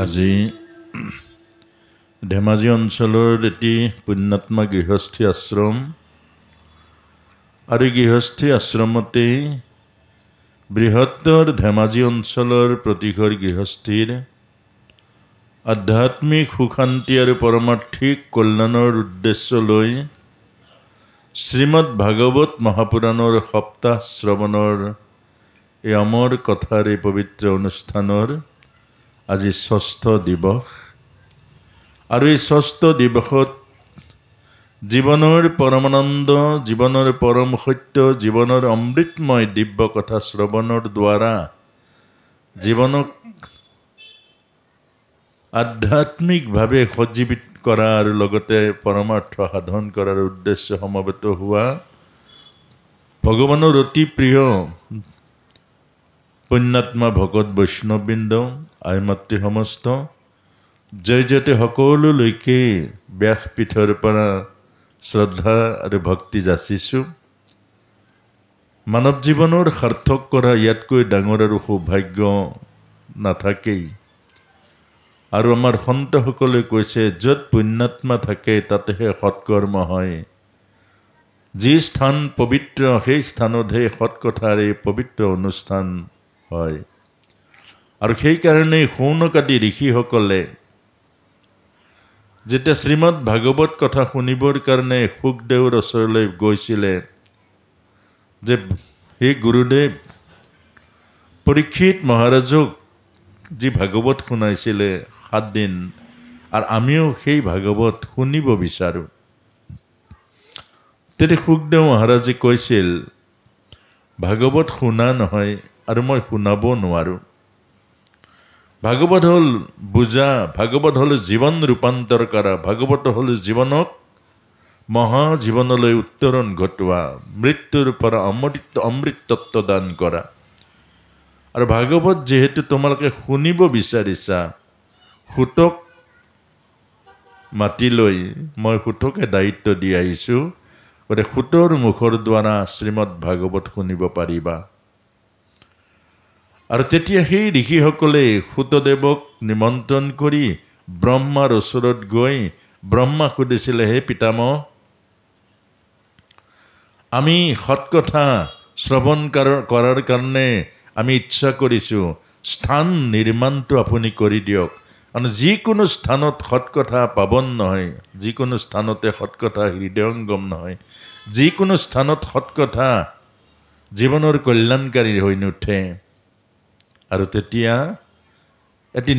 আজি ধেমাজি অঞ্চলৰ এটি পুণ্যাত্মা গৃহস্থী আশ্ৰম আৰু গৃহস্থী আশ্ৰমতেই বৃহত্তৰ ধেমাজি অঞ্চলৰ প্ৰতিঘৰ গৃহস্থীৰ আধ্যাত্মিক সুখ শান্তি আৰু পৰমাৰ্থিক কল্যাণৰ উদ্দেশ্য লৈ শ্ৰীমদ্ ভাগৱত মহাপুৰাণৰ সপ্তাহ শ্ৰৱণৰ এই অমৰ কথাৰ এই পবিত্ৰ অনুষ্ঠানৰ আজি ষষ্ঠ দিৱস। আৰু এই ষষ্ঠ দিৱসত জীৱনৰ পৰমানন্দ, জীৱনৰ পৰম সত্য, জীৱনৰ অমৃতময় দিব্য কথা শ্ৰৱণৰ দ্বাৰা জীৱনক আধ্যাত্মিকভাৱে সজীৱিত কৰা আৰু লগতে পৰমাৰ্থ সাধন কৰাৰ উদ্দেশ্য সমবেত হোৱা ভগৱানৰ অতি প্ৰিয় পুণ্যাত্মা ভকত বৈষ্ণৱবৃন্দ, আই মাতৃ সমস্ত জয় জয়তে সকলোলৈকে ব্যাসপীঠৰ পৰা শ্ৰদ্ধা আৰু ভক্তি যাচিছোঁ। মানৱ জীৱনৰ সাৰ্থক কৰা ইয়াতকৈ ডাঙৰ আৰু সৌভাগ্য নাথাকেই। আৰু আমাৰ সন্তসকলে কৈছে, য'ত পুণ্যাত্মা থাকে তাতেহে সৎকৰ্ম হয়। যি স্থান পবিত্ৰ সেই স্থানতহে সৎকথাৰ এই পবিত্ৰ অনুষ্ঠান হয়। আৰু সেইকাৰণেই সৌনকাদি ঋষিসকলে যেতিয়া শ্ৰীমদ্ ভাগৱত কথা শুনিবৰ কাৰণে শুকদেৱৰ ওচৰলৈ গৈছিলে যে হে গুৰুদেৱ, পৰীক্ষিত মহাৰাজক যি ভাগৱত শুনাইছিলে 7 দিন, আৰু আমিও সেই ভাগৱত শুনিব বিচাৰোঁ। তেতিয়া শুকদেৱ মহাৰাজে কৈছিল, ভাগৱত শুনা নহয় আৰু মই শুনাব নোৱাৰোঁ। ভাগৱত হ'ল বুজা, ভাগৱত হ'ল জীৱন ৰূপান্তৰ কৰা, ভাগৱত হ'ল জীৱনক মহাজীৱনলৈ উত্তৰণ ঘটোৱা, মৃত্যুৰ পৰা অমৃতত্ব দান কৰা। আৰু ভাগৱত যিহেতু তোমালোকে শুনিব বিচাৰিছা, সূতক মাতি লৈ মই সূতকে দায়িত্ব দি আহিছোঁ, গতিকে সূতৰ মুখৰ দ্বাৰা শ্ৰীমদ্ ভাগৱত শুনিব পাৰিবা। আৰু তেতিয়া সেই ঋষিসকলে সূতদেৱক নিমন্ত্ৰণ কৰি ব্ৰহ্মাৰ ওচৰত গৈ ব্ৰহ্মাক সুধিছিলে, হে পিতামহ, আমি সৎকথা শ্ৰৱণ কৰাৰ কাৰণে আমি ইচ্ছা কৰিছোঁ, স্থান নিৰ্মাণটো আপুনি কৰি দিয়ক। কাৰণ যিকোনো স্থানত সৎকথা পাৱন নহয়, যিকোনো স্থানতে সৎকথা হৃদয়ংগম নহয়, যিকোনো স্থানত সৎকথা জীৱনৰ কল্যাণকাৰী হৈ নুঠে। আৰু তেতিয়া এটি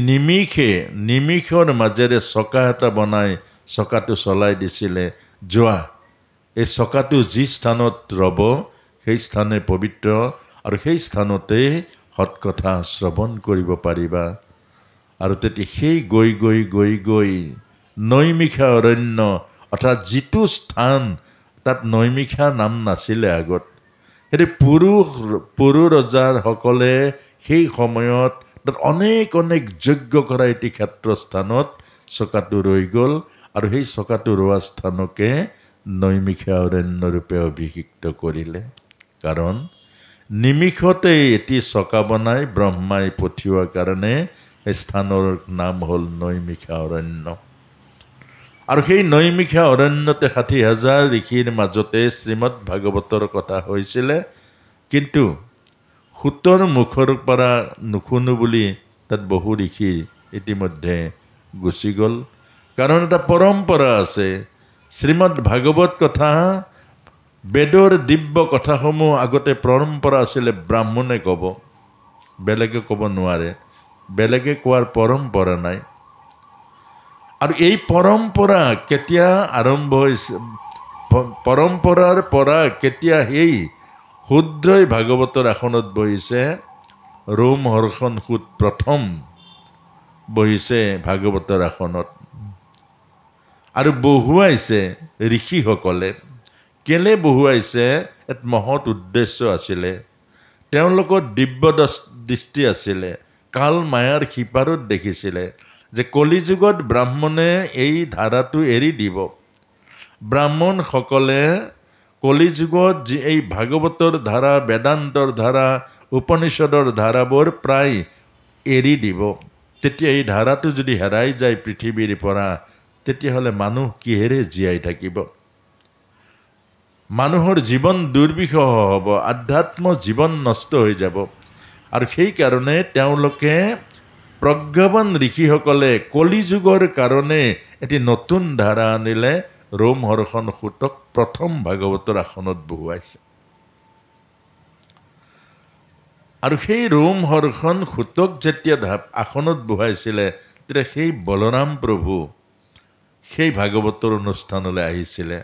নিমিষৰ মাজেৰে চকা এটা বনাই চকাটো চলাই দিছিলে, যোৱা এই চকাটো যি স্থানত ৰ'ব সেই স্থানে পবিত্ৰ আৰু সেই স্থানতে সৎকথা শ্ৰৱণ কৰিব পাৰিবা। আৰু তেতিয়া সেই গৈ গৈ গৈ গৈ নৈমিষা অৰণ্য, অৰ্থাৎ যিটো স্থান তাত নৈমিষা নাম নাছিলে আগত, সেইটো পুৰু ৰজাসকলে সেই সময়ত তাত অনেক অনেক যজ্ঞ কৰা এটি ক্ষেত্ৰ স্থানত চকাটো ৰৈ গ'ল আৰু সেই চকাটো ৰোৱা স্থানকে নৈমিষা অৰণ্যৰূপে অভিষিক্ত কৰিলে। কাৰণ নিমিষতে এটি চকা বনাই ব্ৰহ্মাই পঠিওৱাৰ কাৰণে সেই স্থানৰ নাম হ'ল নৈমিষা অৰণ্য। আৰু সেই নৈমিষা অৰণ্যতে 60,000 ঋষিৰ মাজতে শ্ৰীমদ্ ভাগৱতৰ কথা হৈছিলে, কিন্তু সূতৰ মুখৰ পৰা নুশুনো বুলি তাত বহু ঋষি ইতিমধ্যে গুচি গ'ল। কাৰণ এটা পৰম্পৰা আছে, শ্ৰীমদ্ ভাগৱত কথা, বেদৰ দিব্য কথাসমূহ আগতে পৰম্পৰা আছিলে ব্ৰাহ্মণে ক'ব, বেলেগে ক'ব নোৱাৰে, বেলেগে কোৱাৰ পৰম্পৰা নাই। আৰু এই পৰম্পৰা কেতিয়া আৰম্ভ হৈছে, পৰম্পৰাৰ পৰা কেতিয়া সেই শূদ্ৰই ভাগৱতৰ আসনত বহিছে, ৰোম হৰ্ষণ সূত প্ৰথম বহিছে ভাগৱতৰ আসনত আৰু বহুৱাইছে ঋষিসকলে। কেলে বহুৱাইছে? এক মহৎ উদ্দেশ্য আছিলে, তেওঁলোকৰ দিব্য দৃষ্টি আছিলে, কাল মায়াৰ সিপাৰত দেখিছিলে যে কলিযুগত ব্ৰাহ্মণে এই ধাৰাটো এৰি দিব। ব্ৰাহ্মণসকলে কলিযুগত যি এই ভাগৱতৰ ধাৰা, বেদান্তৰ ধাৰা, উপনিষদৰ ধাৰাবোৰ প্ৰায় এৰি দিব। তেতিয়া এই ধাৰাটো যদি হেৰাই যায় পৃথিৱীৰ পৰা, তেতিয়াহ'লে মানুহ কিহেৰে জীয়াই থাকিব? মানুহৰ জীৱন দুৰ্বিষহ হ'ব, আধ্যাত্ম জীৱন নষ্ট হৈ যাব। আৰু সেইকাৰণে তেওঁলোকে প্ৰজ্ঞাৱান ঋষিসকলে কলিযুগৰ কাৰণে এটি নতুন ধাৰা আনিলে। ৰোমহৰ্ষণ সূতক প্ৰথম ভাগৱতৰ আসনত বহুৱাইছে। আৰু সেই ৰোমহৰ্ষণ সূতক যেতিয়া আসনত বহুৱাইছিলে, তেতিয়া সেই বলৰাম প্ৰভু সেই ভাগৱতৰ অনুষ্ঠানলৈ আহিছিলে।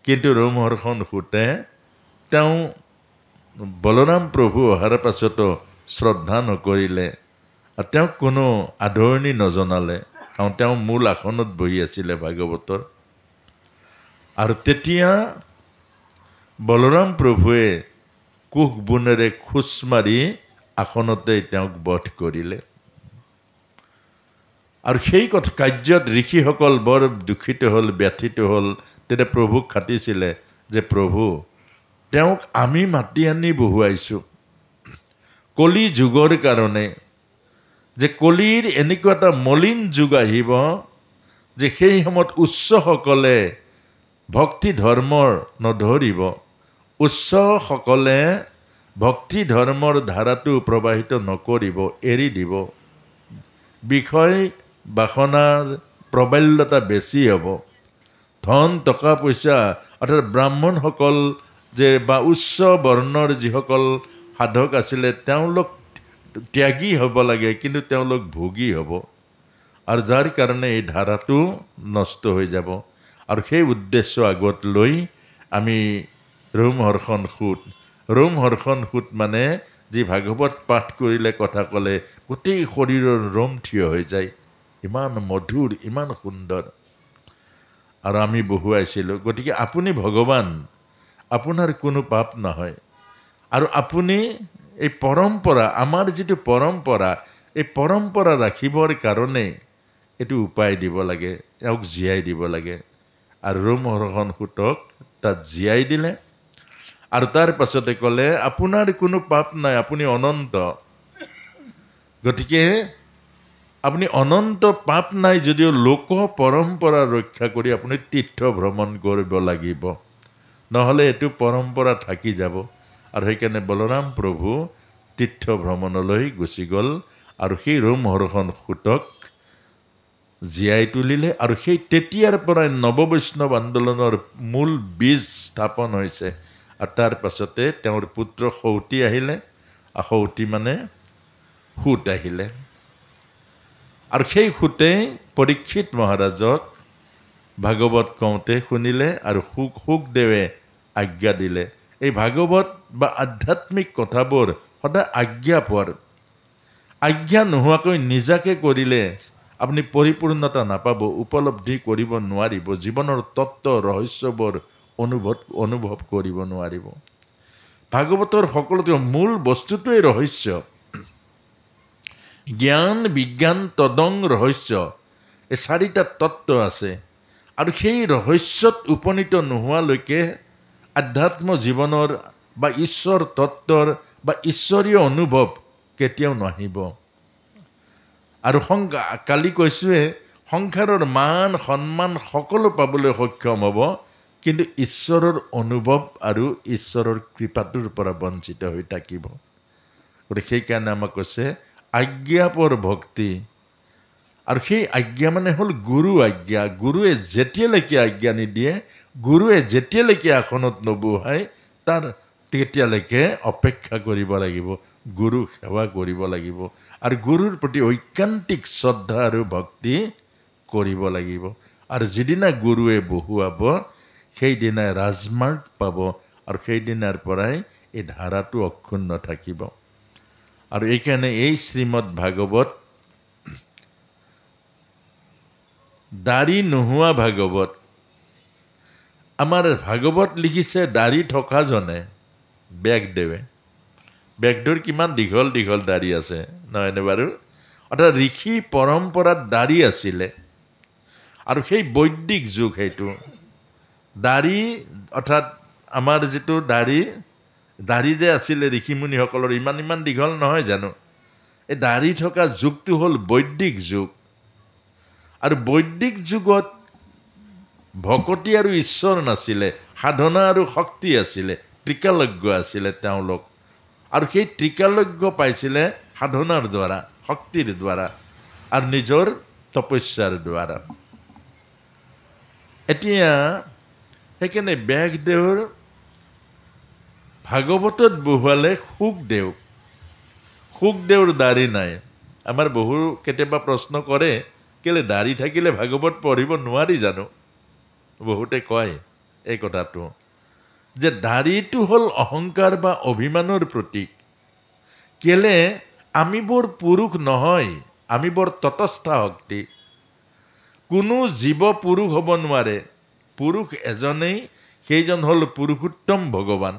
কিন্তু ৰোমহৰ্ষণ সূতে তেওঁ বলৰাম প্ৰভু অহাৰ পাছতো শ্ৰদ্ধা নকৰিলে আৰু তেওঁক কোনো আদৰণি নজনালে, কাৰণ তেওঁ মূল আসনত বহি আছিলে ভাগৱতৰ। আৰু তেতিয়া বলৰাম প্ৰভুৱে কুশ বোনেৰে খোজ মাৰি আসনতে তেওঁক বধ কৰিলে। আৰু সেই কথা কাৰ্যত ঋষিসকল বৰ দুখিত হ'ল, ব্যথিত হ'ল। তেতিয়া প্ৰভুক খাটিছিলে যে প্ৰভু, তেওঁক আমি মাতি আনি বহুৱাইছোঁ কলি যুগৰ কাৰণে, যে কলিৰ এনেকুৱা এটা মলিন যুগ আহিব যে সেই সময়ত উচ্চসকলে ভক্তি ধৰ্মৰ নধৰিব, উচ্চসকলে ভক্তি ধৰ্মৰ ধাৰাটো প্ৰবাহিত নকৰিব, এৰি দিব, বিষয় বাসনাৰ প্ৰবাল্যতা বেছি হ'ব, ধন টকা পইচা, অৰ্থাৎ ব্ৰাহ্মণসকল যে বা উচ্চ বৰ্ণৰ যিসকল সাধক আছিলে তেওঁলোক ত্যাগী হ'ব লাগে, কিন্তু তেওঁলোক ভোগী হ'ব, আৰু যাৰ কাৰণে এই ধাৰাটো নষ্ট হৈ যাব। আৰু সেই উদ্দেশ্য আগত লৈ আমি ৰোমহৰ্ষণ সূত, ৰোমহৰ্ষণ সূত মানে যি ভাগৱত পাঠ কৰিলে, কথা ক'লে গোটেই শৰীৰৰ ৰোম থিয় হৈ যায়, ইমান মধুৰ, ইমান সুন্দৰ। আৰু আমি বহুৱাইছিলোঁ। গতিকে আপুনি ভগৱান, আপোনাৰ কোনো পাপ নহয়। আৰু আপুনি এই পৰম্পৰা, আমাৰ যিটো পৰম্পৰা, এই পৰম্পৰা ৰাখিবৰ কাৰণে এইটো উপায় দিব লাগে, এওঁক জীয়াই দিব লাগে। আৰু ৰোমহৰ্ষণ সূতক তাত জীয়াই দিলে। আৰু তাৰ পাছতে ক'লে আপোনাৰ কোনো পাপ নাই, আপুনি অনন্ত, গতিকে আপুনি অনন্ত পাপ নাই যদিও লোক পৰম্পৰা ৰক্ষা কৰি আপুনি তীৰ্থ ভ্ৰমণ কৰিব লাগিব, নহ'লে এইটো পৰম্পৰা থাকি যাব। আৰু সেইকাৰণে বলৰাম প্ৰভু তীৰ্থ ভ্ৰমণলৈ গুচি গ'ল আৰু সেই ৰোমহৰ্ষণ সূতক জীয়াই তুলিলে। আৰু সেই তেতিয়াৰ পৰাই নৱবৈষ্ণৱ আন্দোলনৰ মূল বীজ স্থাপন হৈছে। আৰু তাৰ পাছতে তেওঁৰ পুত্ৰ সৌতি আহিলে, সৌতি মানে সূত আহিলে। আৰু সেই সূতে পৰীক্ষিত মহাৰাজক ভাগৱত কওঁতে শুনিলে আৰু সুখদেৱে আজ্ঞা দিলে। এই ভাগৱত বা আধ্যাত্মিক কথাবোৰ সদায় আজ্ঞা পোৱাৰ, আজ্ঞা নোহোৱাকৈ নিজাকে কৰিলে আপুনি পৰিপূৰ্ণতা নাপাব, উপলব্ধি কৰিব নোৱাৰিব, জীৱনৰ তত্ত্ব ৰহস্যবোৰ অনুভৱ কৰিব নোৱাৰিব। ভাগৱতৰ সকলোতকৈ মূল বস্তুটোৱেই ৰহস্য, জ্ঞান বিজ্ঞান তদং ৰহস্য, এই চাৰিটা তত্ত্ব আছে। আৰু সেই ৰহস্যত উপনীত নোহোৱালৈকে আধ্যাত্ম জীৱনৰ বা ঈশ্বৰ তত্ত্বৰ বা ঈশ্বৰীয় অনুভৱ কেতিয়াও নাহিব। আৰু কালি কৈছোঁৱে, সংসাৰৰ মান সন্মান সকলো পাবলৈ সক্ষম হ'ব, কিন্তু ঈশ্বৰৰ অনুভৱ আৰু ঈশ্বৰৰ কৃপাটোৰ পৰা বঞ্চিত হৈ থাকিব। গতিকে সেইকাৰণে আমাক কৈছে আজ্ঞাপৰ ভক্তি। আৰু সেই আজ্ঞা মানে হ'ল গুৰু আজ্ঞা। গুৰুৱে যেতিয়ালৈকে আজ্ঞা নিদিয়ে, গুৰুৱে যেতিয়ালৈকে আসনত নবহায়, তাৰ তেতিয়ালৈকে অপেক্ষা কৰিব লাগিব, গুৰু সেৱা কৰিব লাগিব আৰু গুৰুৰ প্ৰতি ঐকান্তিক শ্ৰদ্ধা আৰু ভক্তি কৰিব লাগিব। আৰু যিদিনা গুৰুৱে বহুৱাব সেইদিনাই ৰাজমাৰ্গ পাব আৰু সেইদিনাৰ পৰাই এই ধাৰাটো অক্ষুণ্ণ থাকিব। আৰু এইকাৰণে এই শ্ৰীমদ ভাগৱত দাড়ি নোহোৱা ভাগৱত, আমাৰ ভাগৱত লিখিছে দাড়ি থকাজনে, ব্যাসদেৱে। ব্যাসদেৱৰ কিমান দীঘল দীঘল দাড়ি আছে নহয়নে বাৰু? অৰ্থাৎ ঋষি পৰম্পৰাত দাড়ি আছিলে আৰু সেই বৈদিক যুগ, সেইটো দাড়ি, অৰ্থাৎ আমাৰ যিটো দাড়ি, দাড়ি যে আছিলে ঋষিমুনিসকলৰ ইমান ইমান দীঘল নহয় জানো? এই দাড়ি থকা যুগটো হ'ল বৈদিক যুগ। আৰু বৈদিক যুগত ভকতি আৰু ঈশ্বৰ নাছিলে, সাধনা আৰু শক্তি আছিলে, ত্ৰিকালজ্ঞ আছিলে তেওঁলোক। আৰু সেই ত্ৰিকালজ্ঞ পাইছিলে সাধনাৰ দ্বাৰা, শক্তিৰ দ্বাৰা আৰু নিজৰ তপস্যাৰ দ্বাৰা। এতিয়া সেইকাৰণে ব্যাসদেৱৰ ভাগৱতত বহুৱালে সুখদেৱ। সুখদেৱৰ দাড়ি নাই। আমাৰ বহু কেতিয়াবা প্ৰশ্ন কৰে, কেলে দাড়ি থাকিলে ভাগৱত পঢ়িব নোৱাৰি জানো? বহুতে কয় এই কথাটো যে দাড়িটো হ'ল অহংকাৰ বা অভিমানৰ প্ৰতীক। কেলে আমিবোৰ পুৰুষ নহয়, আমিবোৰ তটস্থা শক্তি। কোনো জীৱ পুৰুষ হ'ব নোৱাৰে, পুৰুষ এজনেই, সেইজন হ'ল পুৰুষোত্তম ভগৱান।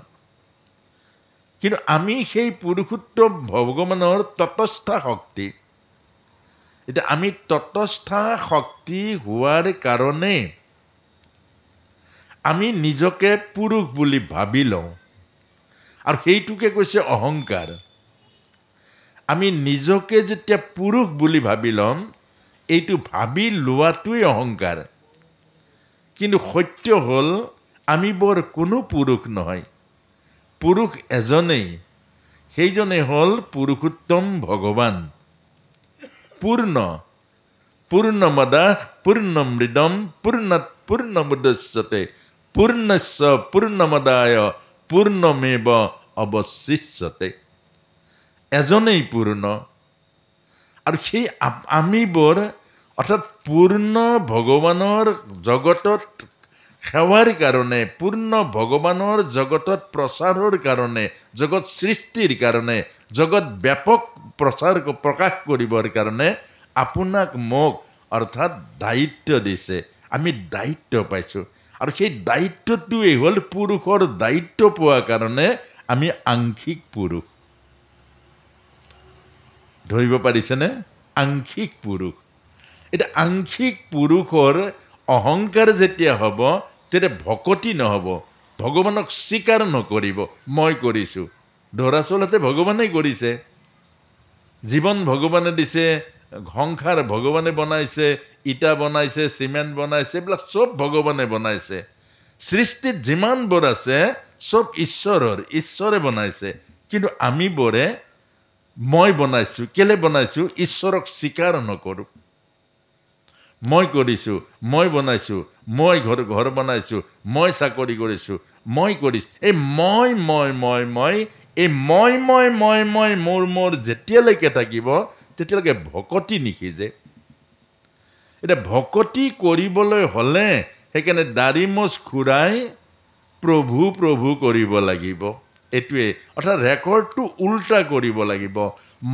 কিন্তু আমি সেই পুৰুষোত্তম ভগৱানৰ তটস্থা শক্তি। এতিয়া আমি তটস্থা শক্তি হোৱাৰ কাৰণে আমি নিজকে পুৰুষ বুলি ভাবি লওঁ, আৰু সেইটোকে কৈছে অহংকাৰ। আমি নিজকে যেতিয়া পুৰুষ বুলি ভাবি ল'ম, এইটো ভাবি লোৱাটোৱেই অহংকাৰ। কিন্তু সত্য হ'ল আমিবোৰ কোনো পুৰুষ নহয়, পুৰুষ এজনেই, সেইজনেই হ'ল পুৰুষোত্তম ভগৱান। পূৰ্ণ, পূৰ্ণমদাহ পূৰ্ণমৃদম পূৰ্ণাৎ পূৰ্ণমুদচ্যতে পূৰ্ণস্য পূৰ্ণমদায় পূৰ্ণমেৱ অৱশিষ্যতে। এজনেই পূৰ্ণ। আৰু সেই আমিবোৰ অৰ্থাৎ পূৰ্ণ ভগৱানৰ জগতত সেৱাৰ কাৰণে, পূৰ্ণ ভগৱানৰ জগতত প্ৰচাৰৰ কাৰণে, জগত সৃষ্টিৰ কাৰণে, জগত ব্যাপক প্ৰচাৰ প্ৰকাশ কৰিবৰ কাৰণে আপোনাক মোক অৰ্থাৎ দায়িত্ব দিছে। আমি দায়িত্ব পাইছোঁ, আৰু সেই দায়িত্বটোৱেই হ'ল পুৰুষৰ দায়িত্ব পোৱাৰ কাৰণে আমি আংশিক পুৰুষ। ধৰিব পাৰিছেনে? আংশিক পুৰুষ। এতিয়া আংশিক পুৰুষৰ অহংকাৰ যেতিয়া হ'ব, তেতিয়া ভকতি নহ'ব, ভগৱানক স্বীকাৰ নকৰিব, মই কৰিছোঁ। দৰাচলতে ভগৱানেই কৰিছে, জীৱন ভগৱানে দিছে, সংসাৰ ভগৱানে বনাইছে, ইটা বনাইছে, চিমেণ্ট বনাইছে, এইবিলাক চব ভগৱানে বনাইছে। সৃষ্টিত যিমানবোৰ আছে চব ঈশ্বৰৰ, ঈশ্বৰে বনাইছে। কিন্তু আমিবোৰে মই বনাইছোঁ, কেলে বনাইছোঁ? ঈশ্বৰক স্বীকাৰ নকৰোঁ। মই কৰিছোঁ, মই বনাইছোঁ, মই ঘৰ বনাইছোঁ, মই চাকৰি কৰিছোঁ, মই কৰিছোঁ। এই মই মই মই মই, এই মই মই মই মই মোৰ মোৰ যেতিয়ালৈকে থাকিব, তেতিয়ালৈকে ভকতি নিসিজে। এতিয়া ভকতি কৰিবলৈ হ'লে সেইকাৰণে দাড়ি মোচ খুৰাই প্ৰভু প্ৰভু কৰিব লাগিব। এইটোৱে অৰ্থাৎ ৰেকৰ্ডটো উল্টা কৰিব লাগিব।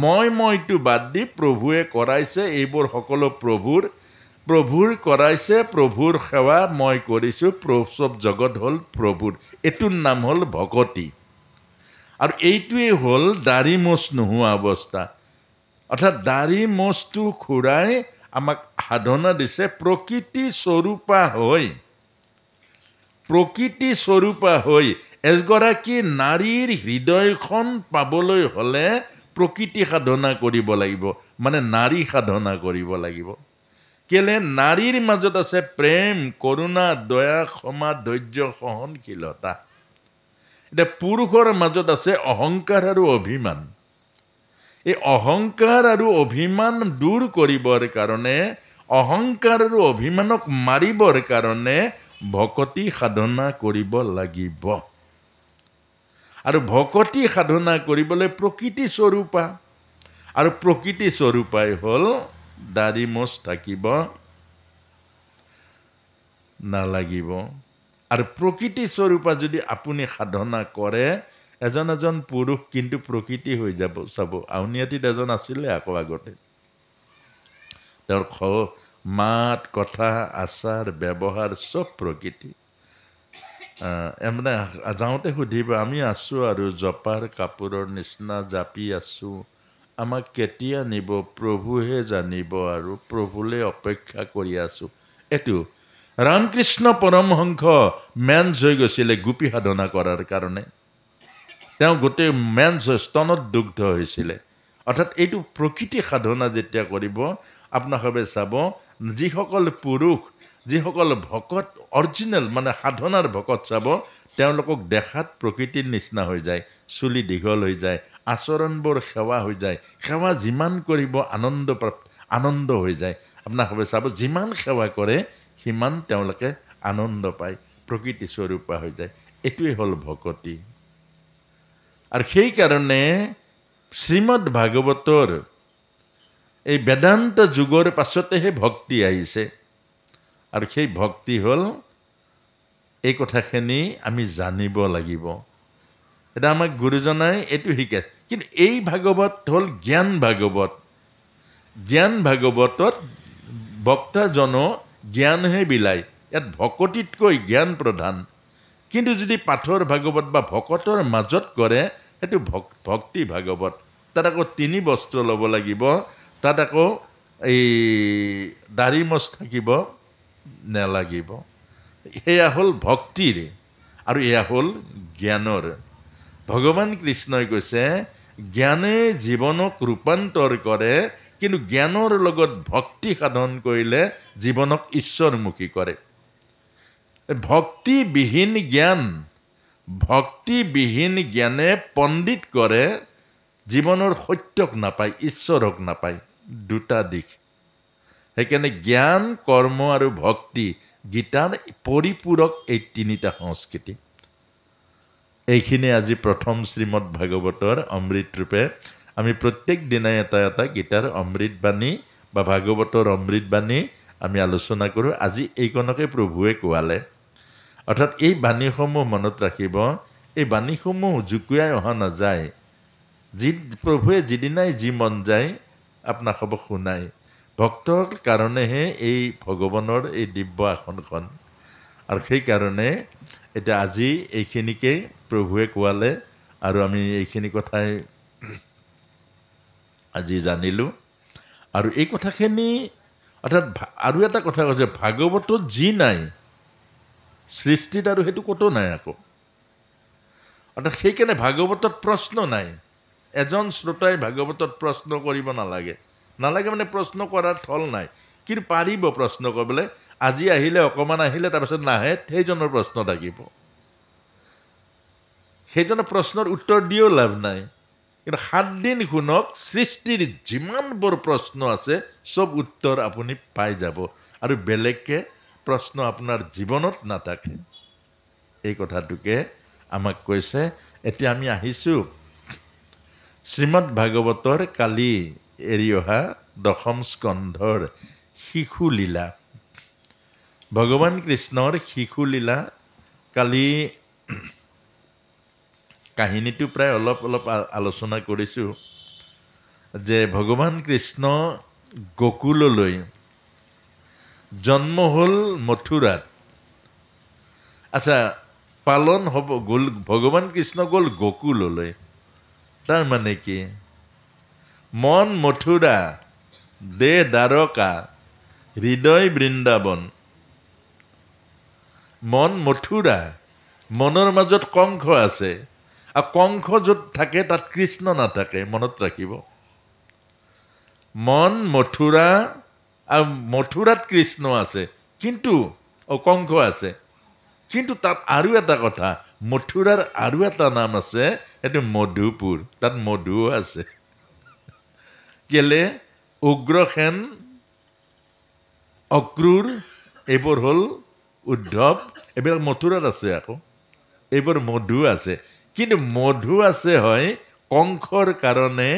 মই মইটো বাদ দি প্ৰভুৱে কৰাইছে, এইবোৰ সকলো প্ৰভুৰ, প্ৰভুৰ কৰাইছে, প্ৰভুৰ সেৱা মই কৰিছোঁ, চব জগত হ'ল প্ৰভুৰ। এইটোৰ নাম হ'ল ভকতি। আৰু এইটোৱেই হ'ল দাড়ি মোচ নোহোৱা অৱস্থা। অৰ্থাৎ দাড়ি মোচটো খুৰাই আমাক সাধনা দিছে প্ৰকৃতি স্বৰূপা হৈ, প্ৰকৃতি স্বৰূপা হৈ এগৰাকী নাৰীৰ হৃদয়খন পাবলৈ হ'লে প্ৰকৃতি সাধনা কৰিব লাগিব, মানে নাৰী সাধনা কৰিব লাগিব। কেলে নাৰীৰ মাজত আছে প্ৰেম, কৰুণা, দয়া, ক্ষমা, ধৈৰ্য, সহনশীলতা। এতিয়া পুৰুষৰ মাজত আছে অহংকাৰ আৰু অভিমান। এই অহংকাৰ আৰু অভিমান দূৰ কৰিবৰ কাৰণে, অহংকাৰ আৰু অভিমানক মাৰিবৰ কাৰণে ভকতি সাধনা কৰিব লাগিব। আৰু ভকতি সাধনা কৰিবলৈ প্ৰকৃতি স্বৰূপা, আৰু প্ৰকৃতি স্বৰূপাই হ'ল দাড়ি মোচ থাকিব নালাগিব। আৰু প্ৰকৃতি স্বৰূপা যদি আপুনি সাধনা কৰে, এজন এজন পুৰুষ কিন্তু প্ৰকৃতি হৈ যাব। চাব, আউনীআটীত এজন আছিলে আকৌ আগতে, তেওঁৰ মাত কথা আচাৰ ব্যৱহাৰ চব প্ৰকৃতি। মানে যাওঁতে সুধিব, আমি আছোঁ আৰু জপাৰ কাপোৰৰ নিচিনা জাপি আছোঁ, আমাক কেতিয়া নিব প্ৰভুহে জানিব, আৰু প্ৰভুলৈ অপেক্ষা কৰি আছোঁ। এইটো ৰামকৃষ্ণ পৰমহংস মেনছ হৈ গৈছিলে গোপী সাধনা কৰাৰ কাৰণে। তেওঁ গোটেই মেনছ স্তনত দুগ্ধ হৈছিলে। অৰ্থাৎ এইটো প্ৰকৃতি সাধনা যেতিয়া কৰিব, আপোনাসবে চাব যিসকল পুৰুষ, যিসকল ভকত অৰিজিনেল মানে সাধনাৰ ভকত চাব, তেওঁলোকক দেখাত প্ৰকৃতিৰ নিচিনা হৈ যায়, চুলি দীঘল হৈ যায়, আচৰণবোৰ সেৱা হৈ যায়। সেৱা যিমান কৰিব আনন্দ আনন্দ হৈ যায়। আপোনাসবে চাব যিমান সেৱা কৰে সিমান তেওঁলোকে আনন্দ পায়, প্ৰকৃতি স্বৰূপা হৈ যায়। এইটোৱে হ'ল ভকতি। আৰু সেইকাৰণে শ্ৰীমদ ভাগৱতৰ এই বেদান্ত যুগৰ পাছতেহে ভক্তি আহিছে। আৰু সেই ভক্তি হ'ল এই কথাখিনি আমি জানিব লাগিব। এতিয়া আমাক গুৰুজনাই এইটো শিকাইছে। কিন্তু এই ভাগৱত হ'ল জ্ঞান ভাগৱত। জ্ঞান ভাগৱতত বক্তাজন জ্ঞানহে বিলায়, ইয়াত ভকতিতকৈ জ্ঞান প্ৰধান। কিন্তু যদি পাঠৰ ভাগৱত বা ভকতৰ মাজত কৰে, সেইটো ভক্তি ভাগৱত। তাত আকৌ তিনি বস্ত্ৰ ল'ব লাগিব, তাত আকৌ এই দাড়ি মোচ থাকিব নালাগিব। সেয়া হ'ল ভক্তিৰ আৰু এয়া হ'ল জ্ঞানৰ। ভগৱান কৃষ্ণই কৈছে জ্ঞানে জীৱনক ৰূপান্তৰ কৰে, কিন্তু জ্ঞানৰ লগত ভক্তি সাধন কৰিলে জীৱনক ঈশ্বৰমুখী কৰে। ভক্তিবিহীন জ্ঞান, ভক্তিবিহীন জ্ঞানে পণ্ডিত কৰে, জীৱনৰ সত্যক নাপায়, ঈশ্বৰক নাপায়। দুটা দিশ। সেইকাৰণে জ্ঞান, কৰ্ম আৰু ভক্তি গীতাৰ পৰিপূৰক এই তিনিটা সংস্কৃতি। এইখিনি আজি প্ৰথম শ্ৰীমদ ভাগৱতৰ অমৃত ৰূপে আমি প্ৰত্যেক দিনাই এটা এটা গীতাৰ অমৃত বাণী বা ভাগৱতৰ অমৃত বাণী আমি আলোচনা কৰোঁ। আজি এইকণকে প্ৰভুৱে কোৱালে। অৰ্থাৎ এই বাণীসমূহ মনত ৰাখিব, এই বাণীসমূহ জুকুৱাই অহা নাযায়। যি প্ৰভুৱে যিদিনাই যি মন যায় আপোনাক হ'ব শুনায়। ভক্তৰ কাৰণেহে এই ভগৱানৰ এই দিব্য আসনখন। আৰু সেইকাৰণে এতিয়া আজি এইখিনিকেই প্ৰভুৱে কোৱালে আৰু আমি এইখিনি কথাই আজি জানিলোঁ। আৰু এই কথাখিনি অৰ্থাৎ আৰু এটা কথা কৈছে, ভাগৱতত যি নাই সৃষ্টিত আৰু সেইটো ক'তো নাই আকৌ। অৰ্থাৎ সেইকাৰণে ভাগৱতত প্ৰশ্ন নাই। এজন শ্ৰোতাই ভাগৱতত প্ৰশ্ন কৰিব নালাগে, নালাগে মানে প্ৰশ্ন কৰাৰ থল নাই, কিন্তু পাৰিব প্ৰশ্ন কৰিবলৈ। আজি আহিলে অকণমান আহিলে তাৰপিছত নাহে, সেইজনৰ প্ৰশ্ন থাকিব, সেইজনৰ প্ৰশ্নৰ উত্তৰ দিও লাভ নাই। কিন্তু 7 দিন শুনক, সৃষ্টিৰ যিমানবোৰ প্ৰশ্ন আছে চব উত্তৰ আপুনি পাই যাব আৰু বেলেগকৈ প্ৰশ্ন আপোনাৰ জীৱনত নাথাকে। এই কথাটোকে আমাক কৈছে। এতিয়া আমি আহিছোঁ শ্ৰীমদ ভাগৱতৰ কালি এৰি অহা দশম স্কন্ধৰ শিশুলীলা, ভগৱান কৃষ্ণৰ শিশুলীলা। কালি কাহিনীটো প্ৰায় অলপ অলপ আলোচনা কৰিছোঁ যে ভগৱান কৃষ্ণ গোকুললৈ জন্ম হ'ল মথুৰাত। আচ্ছা, পালন হ'ব গ'ল, ভগৱান কৃষ্ণ গ'ল গোকুললৈ, তাৰ মানে কি? মন মথুৰা, দেহ দ্বাৰকা, হৃদয় বৃন্দাবন। মন মথুৰা, মনৰ মাজত কংস আছে, আৰু কংস য'ত থাকে তাত কৃষ্ণ নাথাকে, মনত ৰাখিব। মন মথুৰা আৰু মথুৰাত কৃষ্ণ আছে, কিন্তু কংস আছে। কিন্তু তাত আৰু এটা কথা, মথুৰাৰ আৰু এটা নাম আছে, সেইটো মধুপুৰ, তাত মধুও আছে। কেলে? উগ্ৰসেন, অক্ৰূৰ, এইবোৰ হ'ল উদ্ধৱ, এইবিলাক মথুৰাত আছে। আকৌ এইবোৰ মধু আছে, কিন্তু মধু আছে হয় কংসৰ কাৰণে,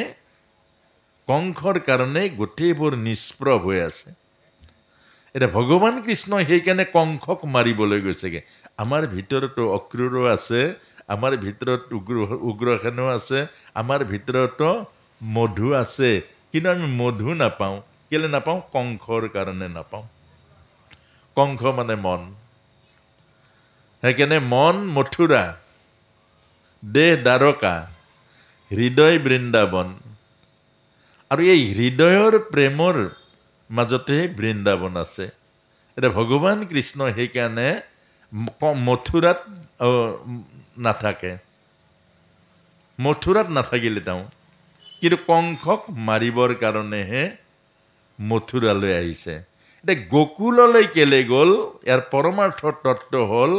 কংসৰ কাৰণে গোটেইবোৰ নিষ্প্ৰভ হৈ আছে। এতিয়া ভগৱান কৃষ্ণই সেইকাৰণে কংসক মাৰিবলৈ গৈছেগৈ। আমাৰ ভিতৰতো অক্ৰূৰো আছে, আমাৰ ভিতৰত উগ্ৰসেনো আছে, আমাৰ ভিতৰতো মধু আছে, কিন্তু আমি মধু নাপাওঁ। কেলৈ নাপাওঁ? কংসৰ কাৰণে নাপাওঁ। কংস মানে মন। সেইকাৰণে মন মথুৰা, দেহ দ্বাৰকা, হৃদয় বৃন্দাবন। আৰু এই হৃদয়ৰ প্ৰেমৰ মাজতে বৃন্দাবন আছে। এতিয়া ভগৱান কৃষ্ণ সেইকাৰণে মথুৰাত নাথাকে, মথুৰাত নাথাকিলে তেওঁ। কিন্তু কংসক মাৰিবৰ কাৰণেহে মথুৰালৈ আহিছে। এতিয়া গোকুললৈ কেলে গ'ল? ইয়াৰ পৰমাৰ্থ তত্ত্ব হ'ল,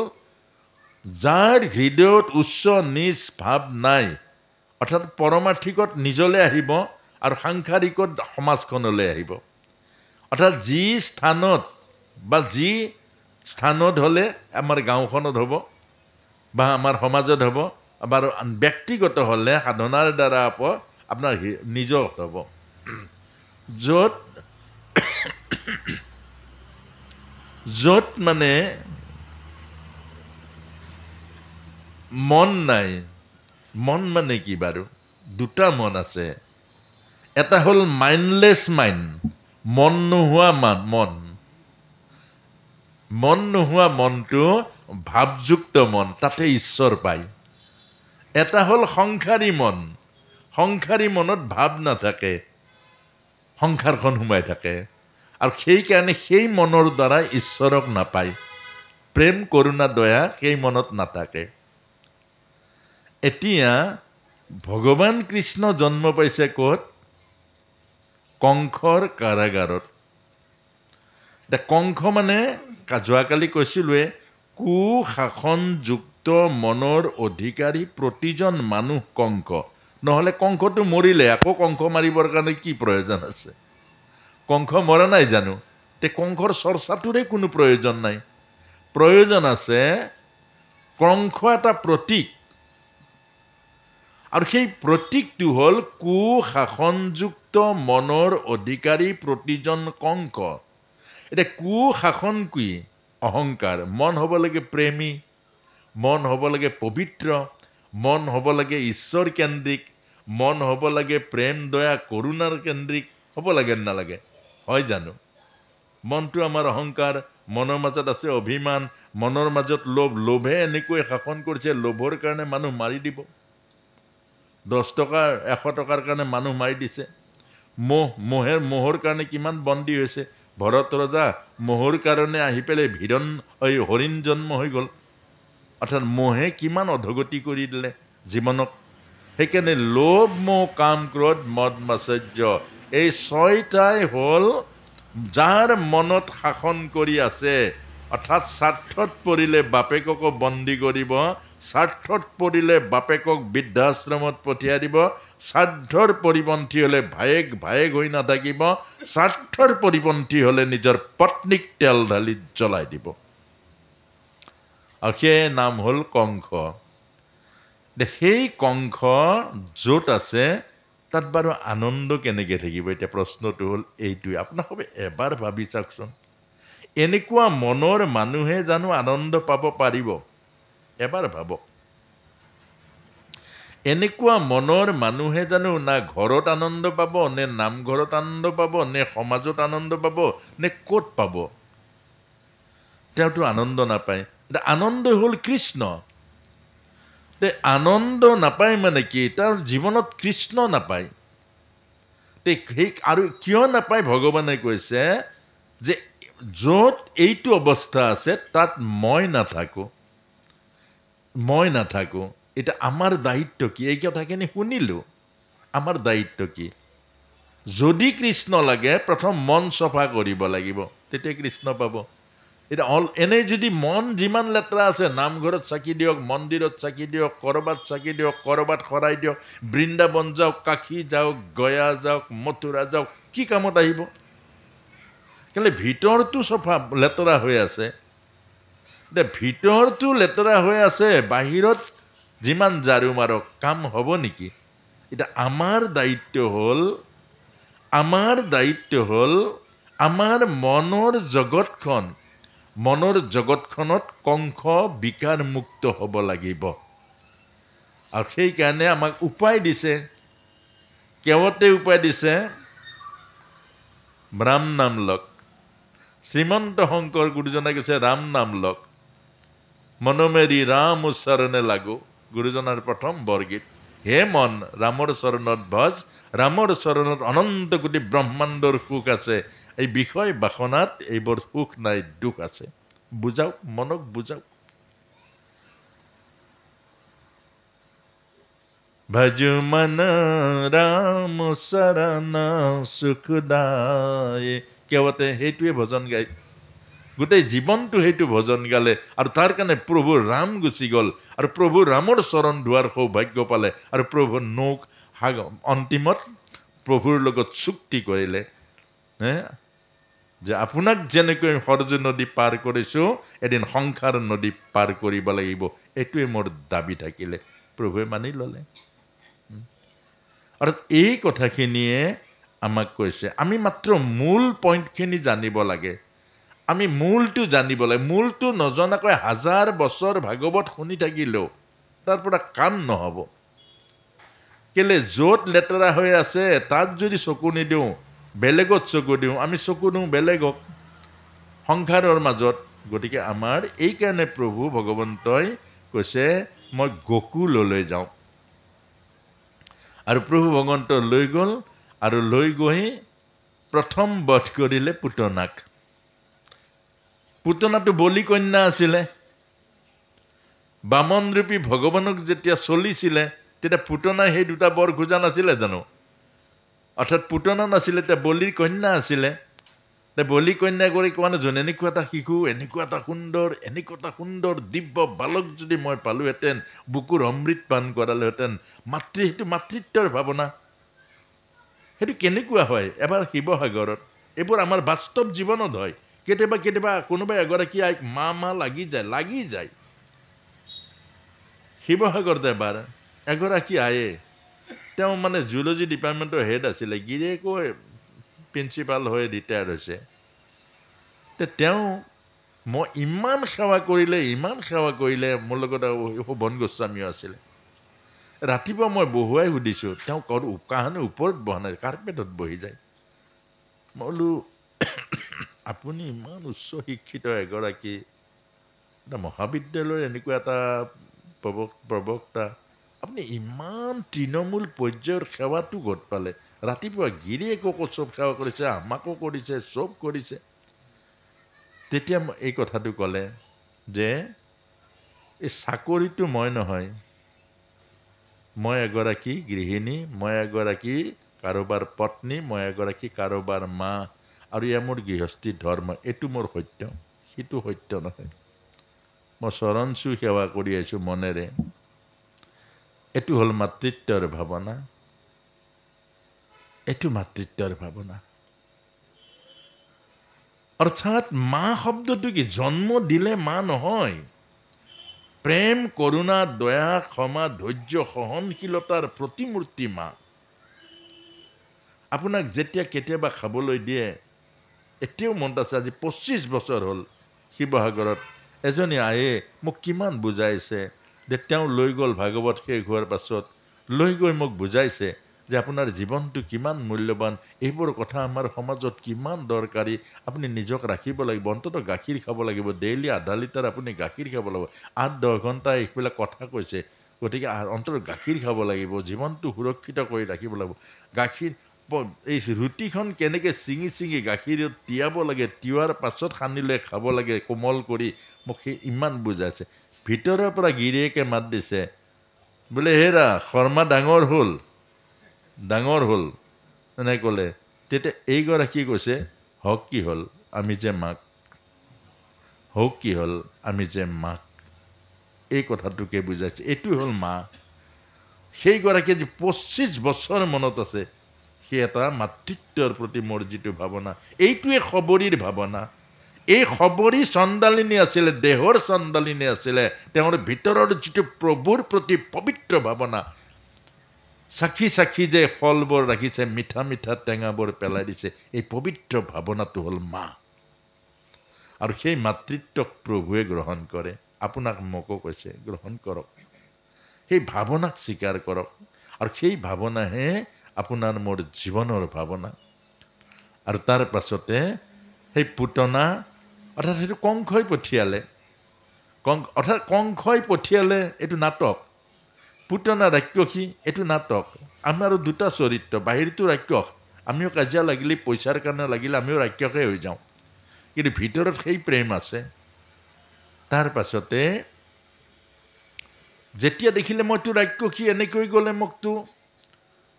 যাৰ হৃদয়ত উচ্চ নিজ ভাৱ নাই, অৰ্থাৎ পৰমাৰ্থিকত নিজলৈ আহিব আৰু সাংসাৰিকত সমাজখনলৈ আহিব। অৰ্থাৎ যি স্থানত বা যি স্থানত হ'লে আমাৰ গাঁওখনত হ'ব বা আমাৰ সমাজত হ'ব, বা ব্যক্তিগত হ'লে সাধনাৰ দ্বাৰা আপোনাৰ নিজত হ'ব। য'ত য'ত মানে মন নাই, মন মানে কি বাৰু? দুটা মন আছে। এটা হ'ল মাইণ্ডলেছ মাইণ্ড, মন নোহোৱা মন। মন নোহোৱা মনটো ভাৱযুক্ত মন, তাতে ঈশ্বৰ পায়। এটা হ'ল সংসাৰী মন, সংসাৰী মনত ভাৱ নাথাকে, সংসাৰখন সোমাই থাকে, আৰু সেইকাৰণে সেই মনৰ দ্বাৰা ঈশ্বৰক নাপায়। প্ৰেম কৰুণা দয়া সেই মনত নাথাকে। এতিয়া ভগৱান কৃষ্ণ জন্ম পাইছে ক'ত? কংসৰ কাৰাগাৰত। এতিয়া কংস মানে যোৱাকালি কৈছিলোঁৱে, কুশাসনযুক্ত মনৰ অধিকাৰী প্ৰতিজন মানুহ কংস। নহ'লে কংসটো মৰিলে আকৌ কংস মাৰিবৰ কাৰণে কি প্ৰয়োজন আছে? কংস মৰা নাই জানো? তে কংসৰ চৰ্চাটোৰে কোনো প্ৰয়োজন নাই। প্ৰয়োজন আছে, কংস এটা প্ৰতীক, আৰু সেই প্ৰতীকটো হ'ল কুশাসনযুক্ত মনৰ অধিকাৰী প্ৰতিজন কংস। এতিয়া কুশাসন কি? অহংকাৰ। মন হ'ব লাগে প্ৰেমী, মন হ'ব লাগে পবিত্ৰ, মন হ'ব লাগে ঈশ্বৰ কেন্দ্ৰিক, মন হ'ব লাগে প্ৰেম দয়া কৰুণাৰ কেন্দ্ৰিক হ'ব লাগে নালাগে? হয় জানো? মনটো আমাৰ অহংকাৰ, মনৰ মাজত আছে অভিমান, মনৰ মাজত লোভ। লোভে এনেকৈ শাসন কৰিছে, লোভৰ কাৰণে মানুহ মাৰি দিব। 10 টকা 100 টকাৰ কাৰণে মানুহ মাৰি দিছে। মোহ, মোহৰ কাৰণে কিমান বন্দী হৈছে। ভৰত ৰজা মোহৰ কাৰণে আহি পেলাই হৰিণ জন্ম হৈ গ'ল। অৰ্থাৎ মোহে কিমান অধগতি কৰি দিলে জীৱনক। সেইকাৰণে লোভ মোহ কাম ক্ৰোধ মদ মাচৰ্য এই ছয়টাই হ'ল যাৰ মনত শাসন কৰি আছে। অৰ্থাৎ স্বাৰ্থত পৰিলে বাপেককো বন্দী কৰিব, স্বাৰ্থত পৰিলে বাপেকক বৃদ্ধাশ্ৰমত পঠিয়াই দিব, স্বাৰ্থৰ পৰিপন্থী হ'লে ভায়েক ভায়েক হৈ নাথাকিব, স্বাৰ্থৰ পৰিপন্থী হ'লে নিজৰ পত্নীক তেল ঢালি জ্বলাই দিব। আৰু সেই নাম হ'ল কংস। সেই কংস য'ত আছে তাত বাৰু আনন্দ কেনেকৈ থাকিব? এতিয়া প্ৰশ্নটো হ'ল এইটোৱে। আপোনাক এবাৰ ভাবি চাওকচোন, এনেকুৱা মনৰ মানুহে জানো আনন্দ পাব পাৰিব? এবাৰ ভাবক, এনেকুৱা মনৰ মানুহে জানো না ঘৰত আনন্দ পাব, নে নামঘৰত আনন্দ পাব, নে সমাজত আনন্দ পাব, নে ক'ত পাব? তেওঁতো আনন্দ নাপায়। এতিয়া আনন্দ হ'ল কৃষ্ণ। তে আনন্দ নাপায় মানে কি? তাৰ জীৱনত কৃষ্ণ নাপায়। তে সেই আৰু কিয় নাপায়? ভগৱানে কৈছে যে য'ত এইটো অৱস্থা আছে তাত মই নাথাকোঁ, মই নাথাকোঁ। এতিয়া আমাৰ দায়িত্ব কি? এই কথাখিনি শুনিলোঁ, আমাৰ দায়িত্ব কি? যদি কৃষ্ণ লাগে প্ৰথম মন চফা কৰিব লাগিব, তেতিয়া কৃষ্ণ পাব। এতিয়া এনেই যদি মন যিমান লেতেৰা আছে, নামঘৰত চাকি দিয়ক, মন্দিৰত চাকি দিয়ক, ক'ৰবাত চাকি দিয়ক, ক'ৰবাত শৰাই দিয়ক, বৃন্দাবন যাওক, কাশী যাওক, গয়া যাওক, মথুৰা যাওক, কি কামত আহিব? কেলে ভিতৰটো চফা লেতেৰা হৈ আছে। এতিয়া ভিতৰটো লেতেৰা হৈ আছে, বাহিৰত যিমান ঝাৰু মাৰক কাম হ'ব নেকি? এতিয়া আমাৰ দায়িত্ব হ'ল, আমাৰ দায়িত্ব হ'ল আমাৰ মনৰ জগতখন, মনৰ জগতখনত কংস বিকাৰ মুক্ত হ'ব লাগিব। আৰু সেইকাৰণে আমাক উপায় দিছে, কেৱতে উপায় দিছে, ৰাম নাম লওক। শ্ৰীমন্ত শংকৰ গুৰুজনাই কৈছে ৰাম নাম লওক, মনমেৰি ৰাম উচ্চাৰণে লাগো। গুৰুজনাৰ প্ৰথম বৰগীত, হে মন ৰামৰ চৰণত ভজ, ৰামৰ চৰণত অনন্ত কোটি ব্ৰহ্মাণ্ডৰ সুখ আছে, এই বিষয় বাসনাত এইবোৰ সুখ নাই, দুখ আছে। বুজাওক, মনক বুজাওক। ভজু মন ৰাম শৰণ সুখদায়। কেৱতে সেইটোৱে ভজন গাই গোটেই জীৱনটো সেইটো ভজন গালে আৰু তাৰ কাৰণে প্ৰভু ৰাম গুচি গ'ল আৰু প্ৰভু ৰামৰ চৰণ ধোৱাৰ সৌভাগ্য পালে আৰু প্ৰভু নৌক অন্তিমত প্ৰভুৰ লগত চুক্তি কৰিলে যে আপোনাক যেনেকৈ সৰজু নদী পাৰ কৰিছোঁ, এদিন সংসাৰ নদী পাৰ কৰিব লাগিব, এইটোৱে মোৰ দাবী থাকিলে। প্ৰভুৱে মানি ল'লে। আৰু এই কথাখিনিয়ে আমাক কৈছে আমি মাত্ৰ মূল পইণ্টখিনি জানিব লাগে, আমি মূলটো জানিব লাগে। মূলটো নজনাকৈ হাজাৰ বছৰ ভাগৱত শুনি থাকিলেও তাৰ পৰা কাম নহ'ব। কেলে য'ত লেতেৰা হৈ আছে তাত যদি চকু নিদিওঁ, বেলেগত চকু দিওঁ, আমি চকু দিওঁ বেলেগক সংসাৰৰ মাজত। গতিকে আমাৰ এইকাৰণে প্ৰভু ভগৱন্তই কৈছে মই গকুললৈ যাওঁ। আৰু প্ৰভু ভগৱন্ত লৈ গ'ল আৰু লৈ গৈ প্ৰথম বধ কৰিলে পুতনাক। পুতনাটো বলি কন্যা আছিলে। বামনৰূপী ভগৱানক যেতিয়া চলিছিলে তেতিয়া পুতনাই সেই দুটা বৰ খোজা নাছিলে জানো? অৰ্থাৎ পুতনা নাছিলে, তেতিয়া বলিৰ কন্যা আছিলে। বলি কন্যা কৰি কোৱা নাজানো এনেকুৱা এটা শিশু, এনেকুৱা এটা সুন্দৰ, এনেকুৱা এটা সুন্দৰ দিব্য বালক যদি মই পালোহেঁতেন, বুকুৰ অমৃত পান কৰালোহেঁতেন। মাতৃ, সেইটো মাতৃত্বৰ ভাৱনা। সেইটো কেনেকুৱা হয়? এবাৰ শিৱসাগৰত, এইবোৰ আমাৰ বাস্তৱ জীৱনত হয়। কেতিয়াবা কেতিয়াবা কোনোবাই এগৰাকী আইক মা মা লাগি যায়, লাগি যায়। শিৱসাগৰত এবাৰ এগৰাকী আয়ে, তেওঁ মানে জুলজি ডিপাৰ্টমেণ্টৰ হেড আছিলে, গিৰিয়েকো প্ৰিন্সিপাল হৈ ৰিটায়াৰ্ড হৈছে। তেওঁ মই ইমান সেৱা কৰিলে, ইমান সেৱা কৰিলে, মোৰ লগত শোভন গোস্বামীও আছিলে। ৰাতিপুৱা মই বহুৱাই সুধিছোঁ, তেওঁ কাহানি ওপৰত বহা নাই, কাৰ্পেটত বহি যায়। মই বোলো আপুনি ইমান উচ্চ শিক্ষিত এগৰাকী, এটা মহাবিদ্যালয়ৰ এনেকুৱা এটা প্ৰবক্তা, আপুনি ইমান তৃণমূল পৰ্যায়ৰ সেৱাটো ক'ত পালে? ৰাতিপুৱা গিৰিয়েককো চব সেৱা কৰিছে, আমাকো কৰিছে, চব কৰিছে। তেতিয়া এই কথাটো ক'লে যে এই চাকৰিটো মই নহয়, মই এগৰাকী গৃহিণী, মই এগৰাকী কাৰোবাৰ পত্নী, মই এগৰাকী কাৰোবাৰ মা, আৰু এয়া মোৰ গৃহস্থী ধৰ্ম, এইটো মোৰ সত্য, সিটো সত্য নহয়। মই চৰণ চুই সেৱা কৰি আহিছোঁ মনেৰে। এইটো হ'ল মাতৃত্বৰ ভাৱনা, এইটো মাতৃত্বৰ ভাৱনা। অৰ্থাৎ মা শব্দটো কি? জন্ম দিলে মা নহয়। প্ৰেম, কৰুণা, দয়া, ক্ষমা, ধৈৰ্য, সহনশীলতাৰ প্ৰতিমূৰ্তি মা। আপোনাক যেতিয়া কেতিয়াবা খাবলৈ দিয়ে, এতিয়াও মনত আছে, আজি 25 বছৰ হ'ল শিৱসাগৰত এজনী আয়ে মোক কিমান বুজাইছে যে তেওঁ লৈ গ'ল ভাগৱত শেষ হোৱাৰ পাছত লৈ গৈ মোক বুজাইছে যে আপোনাৰ জীৱনটো কিমান মূল্যৱান, এইবোৰ কথা আমাৰ সমাজত কিমান দৰকাৰী, আপুনি নিজক ৰাখিব লাগিব, অন্ততঃ গাখীৰ খাব লাগিব, ডেইলি আধা লিটাৰ আপুনি গাখীৰ খাব লাগিব, 8-10 ঘণ্টা এইবিলাক কথা কৈছে, গতিকে অন্ততঃ গাখীৰ খাব লাগিব, জীৱনটো সুৰক্ষিত কৰি ৰাখিব লাগিব। গাখীৰ এই ৰুটিখন কেনেকৈ ছিঙি ছিঙি গাখীৰত তিয়াব লাগে, তিওৱাৰ পাছত সানিলে খাব লাগে কোমল কৰি, মোক সেই ইমান বুজাইছে। ভিতৰৰ পৰা গিৰিয়েকে মাত দিছে বোলে হেৰা শৰ্মা ডাঙৰ হ'ল, ডাঙৰ হ'ল এনেকৈ ক'লে। তেতিয়া এইগৰাকী কৈছে হওক কি হ'ল আমি যে মাক, হওক কি হ'ল আমি যে মাক, এই কথাটোকে বুজাইছে। এইটো হ'ল মা। সেইগৰাকীয়ে যে 25 বছৰ মনত আছে, সেই এটা মাতৃত্বৰ প্ৰতি মোৰ যিটো ভাৱনা, এইটোৱে শবৰীৰ ভাৱনা। এই শবৰী চণ্ডালিনী আছিলে, দেহৰ চণ্ডালিনী আছিলে, তেওঁৰ ভিতৰৰ যিটো প্ৰভুৰ প্ৰতি পবিত্ৰ ভাৱনা, চাখি চাখি যে ফলবোৰ ৰাখিছে, মিঠা মিঠা টেঙাবোৰ পেলাই দিছে, এই পবিত্ৰ ভাৱনাটো হ'ল মা। আৰু সেই মাতৃত্বক প্ৰভুৱে গ্ৰহণ কৰে। আপোনাক মোকো কৈছে গ্ৰহণ কৰক, সেই ভাৱনাক স্বীকাৰ কৰক, আৰু সেই ভাৱনাহে আপোনাৰ মোৰ জীৱনৰ ভাৱনা। আৰু তাৰ পাছতে সেই পুতনা, অৰ্থাৎ সেইটো কংসই পঠিয়ালে, অৰ্থাৎ কংসই পঠিয়ালে, এইটো নাটক। পুতনা ৰাক্ষসী, এইটো নাটক। আমাৰো দুটা চৰিত্ৰ, বাহিৰটো ৰাক্ষস, আমিও কাজিয়া লাগিলে পইচাৰ কাৰণে লাগিলে আমিও ৰাক্ষসে হৈ যাওঁ, কিন্তু ভিতৰত সেই প্ৰেম আছে। তাৰ পাছতে যেতিয়া দেখিলে মইতো ৰাক্ষসী, এনেকৈ গ'লে মোকতো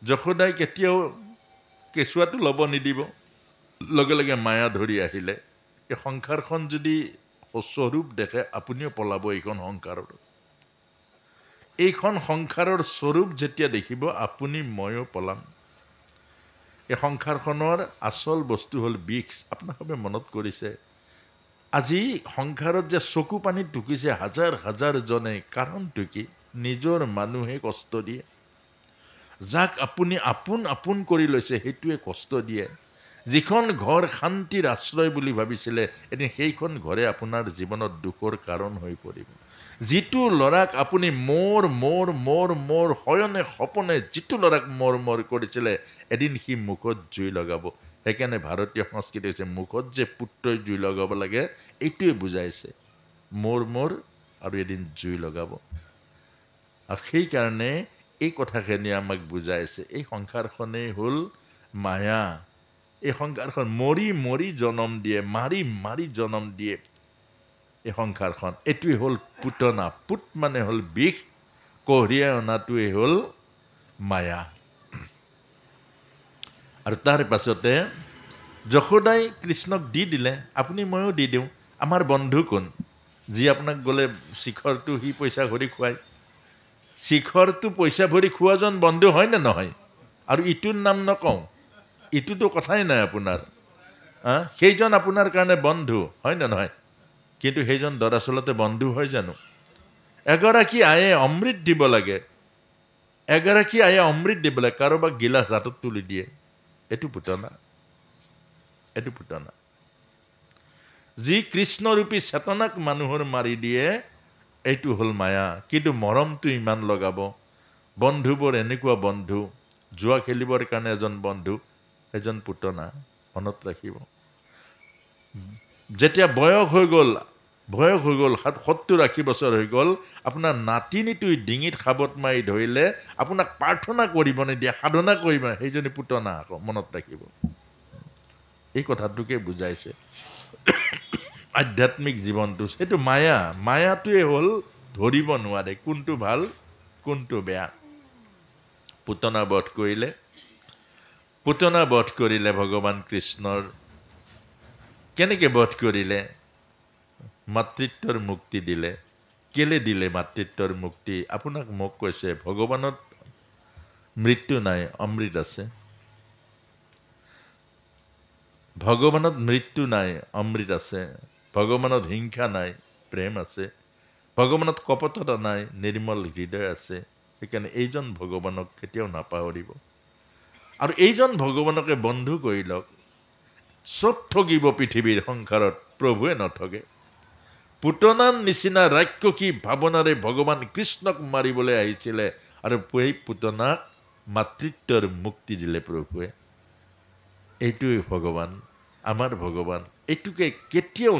যশোদাই কেতিয়াও কেঁচুৱাটো ল'ব নিদিব, লগে লগে মায়া ধৰি আহিলে। এই সংসাৰখন যদি স্বৰূপ দেখে আপুনিও পলাব এইখন সংসাৰৰ। এইখন সংসাৰৰ স্বৰূপ যেতিয়া দেখিব আপুনি ময়ো পলাম। এই সংসাৰখনৰ আচল বস্তু হ'ল বিষ। আপোনালোকে মনত কৰিছে আজি সংসাৰত যে চকু পানী টুকিছে হাজাৰ হাজাৰজনে, কাৰণটো কি? নিজৰ মানুহে কষ্ট দিয়ে। যাক আপুনি আপোন আপোন কৰি লৈছে সেইটোৱে কষ্ট দিয়ে। যিখন ঘৰ শান্তিৰ আশ্ৰয় বুলি ভাবিছিলে, এদিন সেইখন ঘৰে আপোনাৰ জীৱনত দুখৰ কাৰণ হৈ পৰিব। যিটো ল'ৰাক আপুনি মোৰ মোৰ মোৰ মোৰ শয়নে সপোনে যিটো ল'ৰাক মোৰ মোৰ কৰিছিলে, এদিন সি মুখত জুই লগাব। সেইকাৰণে ভাৰতীয় সংস্কৃতি হৈছে মুখত যে পুত্ৰই জুই লগাব লাগে, এইটোৱে বুজাইছে মোৰ মোৰ আৰু এদিন জুই লগাব। আৰু সেইকাৰণে এই কথাখিনি আমাক বুজাইছে। এই সংসাৰখনেই হ'ল মায়া। এই সংসাৰখন মৰি মৰি জনম দিয়ে, মাৰি মাৰি জনম দিয়ে এই সংসাৰখন। এইটোৱে হ'ল পুতনা। পুত মানে হ'ল বিষ, কঢ়িয়াই অনাটোৱে হ'ল মায়া। আৰু তাৰ পাছতে যশোদাই কৃষ্ণক দি দিলে, আপুনি ময়ো দি দিওঁ। আমাৰ বন্ধু কোন? যি আপোনাক গ'লে শিখৰটো সি পইচা ভৰি খুৱায়। শিখৰটো পইচা ভৰি খোৱাজন বন্ধু হয় নে নহয়? আৰু ইটোৰ নাম নকওঁ, ইটোতো কথাই নাই আপোনাৰ। সেইজন আপোনাৰ কাৰণে বন্ধু হয় নে নহয়? কিন্তু সেইজন দৰাচলতে বন্ধু হয় জানো? এগৰাকী আয়ে অমৃত দিব লাগে, এগৰাকী আয়ে অমৃত দিব লাগে, কাৰোবাক গিলাচ হাতত তুলি দিয়ে। এইটো পুতনা, এইটো পুতনা। যি কৃষ্ণৰূপী চেতনাক মানুহৰ মাৰি দিয়ে, এইটো হ'ল মায়া। কিন্তু মৰমটো ইমান লগাব। বন্ধুবোৰ এনেকুৱা বন্ধু, জুৱা খেলিবৰ কাৰণে এজন বন্ধু, এজন পুতনা, মনত ৰাখিব। যেতিয়া বয়স হৈ গ'ল, বয়স হৈ গ'ল 70-80 বছৰ হৈ গ'ল, আপোনাৰ নাতিনীটোই ডিঙিত সাবত মাৰি ধৰিলে আপোনাক প্ৰাৰ্থনা কৰিব নিদিয়ে, সাধনা কৰিব, সেইজনী পুতনা আকৌ, মনত ৰাখিব। এই কথাটোকে বুজাইছে আধ্যাত্মিক জীৱনটো। সেইটো মায়া। মায়াটোৱে হ'ল ধৰিব নোৱাৰে কোনটো ভাল কোনটো বেয়া। পুতনা বধ কৰিলে, পুতনা বধ কৰিলে ভগৱান কৃষ্ণৰ। কেনেকৈ বধ কৰিলে? মাতৃত্বৰ মুক্তি দিলে। কেলে দিলে মাতৃত্বৰ মুক্তি? আপোনাক মোক কৈছে ভগৱানত মৃত্যু নাই, অমৃত আছে। ভগৱানত মৃত্যু নাই, অমৃত আছে। ভগৱানত হিংসা নাই, প্ৰেম আছে। ভগৱানত কপটতা নাই, নিৰ্মল হৃদয় আছে। সেইকাৰণে এইজন ভগৱানক কেতিয়াও নাপাহৰিব। আৰু এইজন ভগৱানকে বন্ধু কৰি লওক। চব ঠগিব পৃথিৱীৰ সংসাৰত, প্ৰভুৱে নঠগে। পুতনাৰ নিচিনা ৰাক্ষসী ভাৱনাৰে ভগৱান কৃষ্ণক মাৰিবলৈ আহিছিলে, আৰু সেই পুতনাক মাতৃত্বৰ মুক্তি দিলে প্ৰভুৱে। এইটোৱেই ভগৱান, আমাৰ ভগৱান। এইটোকে কেতিয়াও